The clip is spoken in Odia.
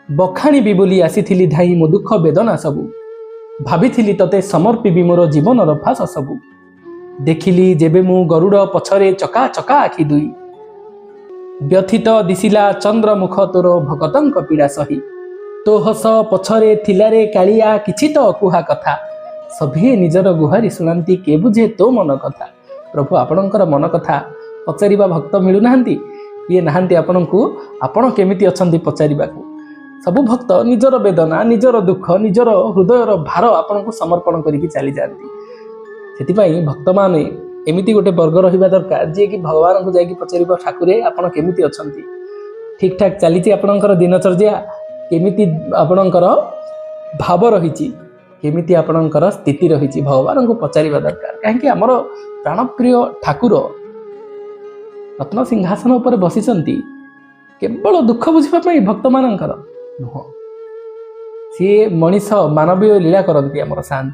ବଖାଣିବି ବୋଲି ଆସିଥିଲି ଧାଇଁ ମୋ ଦୁଃଖ ବେଦନା ସବୁ। ଭାବିଥିଲି ତତେ ସମର୍ପିବି ମୋର ଜୀବନର ଫାସ ସବୁ। ଦେଖିଲି ଯେବେ ମୁଁ ଗରୁଡ଼ ପଛରେ ଚକା ଚକା ଆଖି ଦୁଇ, ବ୍ୟଥିତ ଦିଶିଲା ଚନ୍ଦ୍ରମୁଖ ତୋର ଭକତଙ୍କ ପୀଡ଼ା ସହି। ତୋ ହସ ପଛରେ ଥିଲାରେ କାଳିଆ କିଛି ତ ଅକୁହା କଥା। ସଭିଏ ନିଜର ଗୁହାରି ଶୁଣାନ୍ତି, କେ ବୁଝେ ତୋ ମନ କଥା? ପ୍ରଭୁ, ଆପଣଙ୍କର ମନ କଥା ପଚାରିବା ଭକ୍ତ ମିଳୁନାହାନ୍ତି। କିଏ ନାହାନ୍ତି ଆପଣଙ୍କୁ ଆପଣ କେମିତି ଅଛନ୍ତି ପଚାରିବାକୁ। ସବୁ ଭକ୍ତ ନିଜର ବେଦନା, ନିଜର ଦୁଃଖ, ନିଜର ହୃଦୟର ଭାର ଆପଣଙ୍କୁ ସମର୍ପଣ କରିକି ଚାଲିଯାଆନ୍ତି। ସେଥିପାଇଁ ଭକ୍ତମାନେ ଏମିତି ଗୋଟେ ବର୍ଗ ରହିବା ଦରକାର, ଯିଏକି ଭଗବାନଙ୍କୁ ଯାଇକି ପଚାରିବ, ଠାକୁରେ, ଆପଣ କେମିତି ଅଛନ୍ତି? ଠିକ୍ ଠାକ୍ ଚାଲିଛି ଆପଣଙ୍କର ଦିନଚର୍ଯ୍ୟା? କେମିତି ଆପଣଙ୍କର ଭାବ ରହିଛି? କେମିତି ଆପଣଙ୍କର ସ୍ଥିତି ରହିଛି? ଭଗବାନଙ୍କୁ ପଚାରିବା ଦରକାର। କାହିଁକି ଆମର ପ୍ରାଣପ୍ରିୟ ଠାକୁର ରତ୍ନ ସିଂହାସନ ଉପରେ ବସିଛନ୍ତି କେବଳ ଦୁଃଖ ବୁଝିବା ପାଇଁ ଭକ୍ତମାନଙ୍କର ନୁହଁ। ସିଏ ମଣିଷ, ମାନବୀୟ ଲୀଳା କରନ୍ତି ଆମର ସାଆନ୍ତେ।